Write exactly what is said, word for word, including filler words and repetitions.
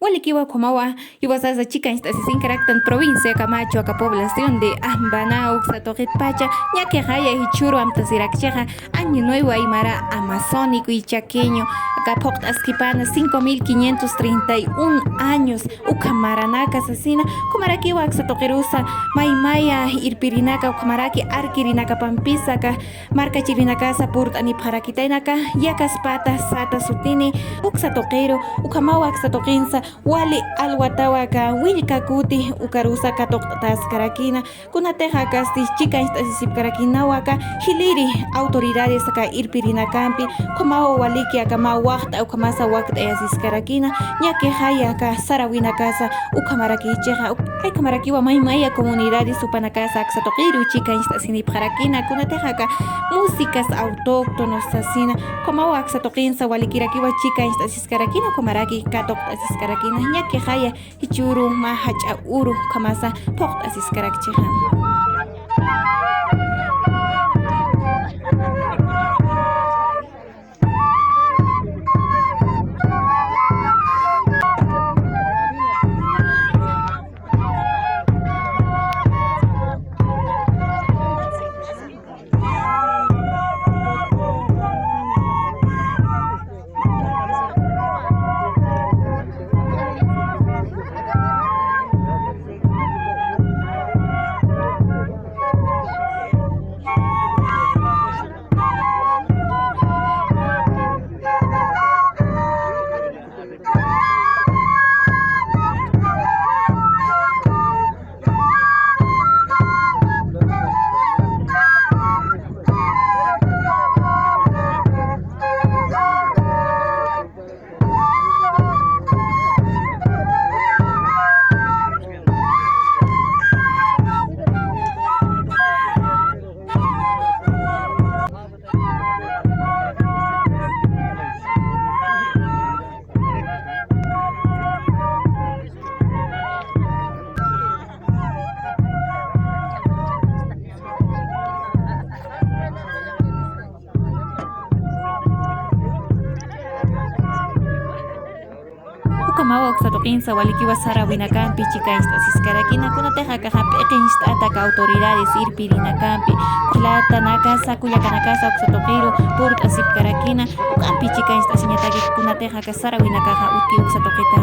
Walikiwa ukhamawa, jiwasasa chikancht'asisinkaraktan provincia Camacho, aka población de Ambana, uksa tuqitpacha, ñakixaya jichhüru amtasirakchixa, Año Nuevo Aymara Amazónico y Chaqueño, aka phuqt'askipana cinco mil quinientos treinta y un años, ukha maranaka sasina, ukhamarakiwa aksa tuqirusa, maymaya irpirinaka, ukhamaraki arkirinakapampisa, aka markachirinakasa purt'anipxarakitayna aka, yakaspata sata sutini, uksa tuqiru, ukhamawa aksa tuqinsa, wali alwatawa aka, willka kuti, ukarusa katuqt'ataskarakina, kunatixa akasti chikancht'asisipkarakinawa aka, jiliri autoridades aka irpirinakampi, ukhamawa waliki aka mä waxt'a, ukhamasa wakt'ayasiskarakina, ñakixaya aka sarawinakasa, ukhamarakichixa, uk-, ukhamarakiwa maymaya comunidades jupanakasa aksa tuqiru chikancht'asinipxarakina, kunatixa aka músicas autóctonos sasina, ukhamawa aksa tuqinsa walikirakiwa chikancht'asiskarakina, ukhamaraki katuqt'asiskarakina, ñakixaya jichhüru mä jach'a uru, ukhamasa phuqt'asiskarakchixa. Ukhamawa uksa tuqinsa walikiwa sarawinakampi chikancht'asiskarakina, kunatixa akaxa p'iqincht'ata aka autoridades irpirinakampi, platanakasa, kullakanakasa uksa tuqiru purt'asipkarakina, ukampi chikancht'asiñataki, kunatixa aka sarawinakaxa utji uksa tuqita.